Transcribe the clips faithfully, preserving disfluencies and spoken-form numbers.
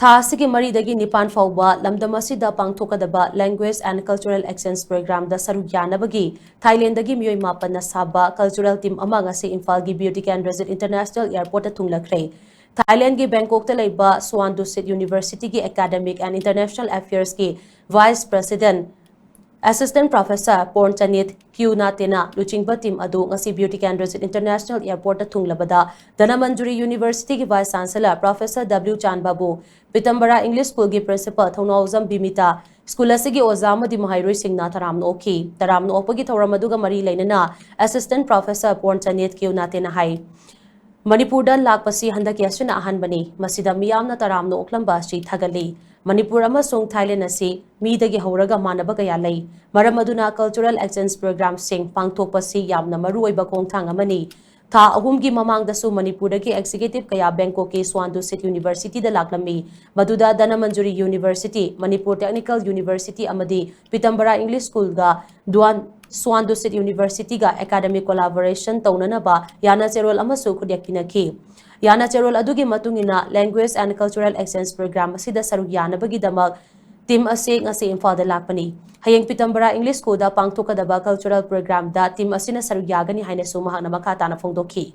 ꯊꯥ ꯑꯁꯤꯒꯤ ꯃꯔꯤꯗꯒꯤ ꯅꯤꯄꯥꯟ ꯐꯥꯎꯕ ꯂꯝꯗꯝ ꯑꯁꯤꯗ ꯄꯥꯡꯊꯣꯛꯀꯗꯕ Language and Cultural Exchange Programꯗ ꯁꯔꯨꯛ ꯌꯥꯅꯕꯒꯤ ꯊꯥꯏꯂꯦꯟꯗꯒꯤ ꯃꯤꯑꯣꯏ ꯃꯥꯄꯟꯅ ꯁꯥꯕ cultural team ꯑꯃ ꯉꯁꯤ ꯏꯝꯐꯥꯜꯒꯤ ꯕ꯭ꯌꯨꯇꯤ ꯀꯦꯟꯗ꯭ꯔꯖꯤꯠ International Airportꯇ ꯊꯨꯡꯂꯈ꯭ꯔꯦ꯫ ꯊꯥꯏꯂꯦꯟꯗꯒꯤ ꯕꯦꯡꯀꯣꯛꯇ ꯂꯩꯕ ꯁ꯭ꯋꯥꯟ ꯗꯨꯁꯤꯠ Universityꯒꯤ Academic and International Affairsꯀꯤ Vice President Assistant Professor Porn Chanit Kiuna Tena ꯂꯨꯆꯤꯡꯕ team ꯑꯗꯨ ꯉꯁꯤ ꯕ꯭ꯌꯨꯇꯤ ꯀꯦꯟꯗ꯭ꯔꯖꯤꯠ International Airportꯇ ꯊꯨꯡꯂꯕꯗ ꯙꯅꯃꯟꯖꯨꯔꯤ Universityꯒꯤ Vice Chancellor Professor W ꯆꯥꯟꯕꯥꯕꯨ, ꯄꯤꯇꯝꯕꯔꯥ English Schoolꯒꯤ Principal ꯊꯧꯅꯥꯎꯖꯝ ꯕꯤꯃꯤꯇꯥ, school ꯑꯁꯤꯒꯤ ꯑꯣꯖꯥ ꯑꯃꯗꯤ ꯃꯍꯩꯔꯣꯏꯁꯤꯡꯅ ꯇꯔꯥꯝꯅ ꯑꯣꯛꯈꯤ꯫ ꯇꯔꯥꯝꯅ ꯑꯣꯛꯄꯒꯤ ꯊꯧꯔꯝ ꯑꯗꯨꯒ ꯃꯔꯤ ꯂꯩꯅꯅ Assistant Professor Porn Chanit Kiuna Tena ꯍꯥꯏ, ꯃꯅꯤꯄꯨꯔꯗ ꯂꯥꯛꯄꯁꯤ ꯍꯟꯗꯛꯀꯤ ꯑꯁꯤꯅ ꯑꯍꯥꯟꯕꯅꯤ꯫ ꯃꯁꯤꯗ ꯃꯤꯌꯥꯝꯅ ꯇꯔꯥꯝꯅ ꯑꯣꯛꯂꯝꯕ ꯑꯁꯤ ꯊꯥꯒꯠꯂꯤ꯫ ꯃꯅꯤꯄꯨꯔ ꯑꯃꯁꯨꯡ ꯊꯥꯏꯂꯦꯟ ꯑꯁꯤ ꯃꯤꯗꯒꯤ ꯍꯧꯔꯒ ꯃꯥꯟꯅꯕ ꯀꯌꯥ ꯂꯩ꯫ ꯃꯔꯝ ꯑꯗꯨꯅ cultural exchange programꯁꯤꯡ ꯄꯥꯡꯊꯣꯛꯄꯁꯤ ꯌꯥꯝꯅ ꯃꯔꯨꯑꯣꯏꯕ ꯈꯣꯡꯊꯥꯡ ꯑꯃꯅꯤ꯫ ꯊꯥ ꯑꯍꯨꯝꯒꯤ ꯃꯃꯥꯡꯗꯁꯨ ꯃꯅꯤꯄꯨꯔꯗꯒꯤ executive ꯀꯌꯥ ꯕꯦꯡꯀꯣꯛꯀꯤ ꯁ꯭ꯋꯥꯟ ꯗꯨꯁꯤꯠ Universityꯗ ꯂꯥꯛꯂꯝꯃꯤ꯫ ꯃꯗꯨꯗ Dhanamanjuri University, Manipur Technical University ꯑꯃꯗꯤ ꯄꯤꯇꯝꯕꯔꯥ English Schoolꯒ ꯗꯨꯋꯥꯟ ꯁ꯭ꯋꯥꯟ ꯗꯨꯁꯤꯠ Universityꯒ academic collaboration ꯇꯧꯅꯅꯕ ꯌꯥꯅ ꯆꯦꯔꯣꯜ ꯑꯃꯁꯨ ꯈꯨꯠꯌꯦꯛ ꯄꯤꯅꯈꯤ꯫ ꯌꯥꯅ ꯆꯦꯔꯣꯜ ꯑꯗꯨꯒꯤ ꯃꯇꯨꯡ ꯏꯟꯅ Language and Cultural Exchange Program ꯑꯁꯤꯗ ꯁꯔꯨꯛ ꯌꯥꯅꯕꯒꯤꯗꯃꯛ team ꯑꯁꯤ ꯉꯁꯤ ꯏꯝꯐꯥꯜꯗ ꯂꯥꯛꯄꯅꯤ꯫ ꯍꯌꯦꯡ ꯄꯤꯇꯝꯕꯔꯥ English Schoolꯗ ꯄꯥꯡꯊꯣꯛꯀꯗꯕ cultural programꯗ team ꯑꯁꯤꯅ ꯁꯔꯨꯛ ꯌꯥꯒꯅꯤ ꯍꯥꯏꯅꯁꯨ ꯃꯍꯥꯛꯅ ꯃꯈꯥ ꯇꯥꯅ ꯐꯣꯡꯗꯣꯛꯈꯤ꯫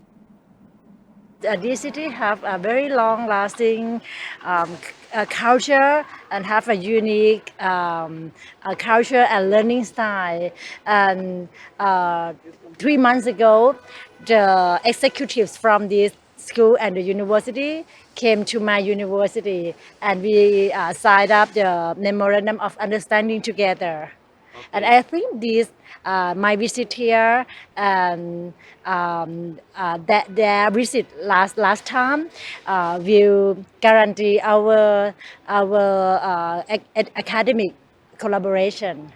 Uh, D C T have a very long-lasting um, c- uh, culture and have a unique um, uh, culture and learning style. And uh, three months ago, the executives from this school and the university came to my university, and we uh, signed up the memorandum of understanding together. And I think this, uh, my visit here and um, uh, that their visit last last time uh, will guarantee our our uh, ac- ac- academic collaboration.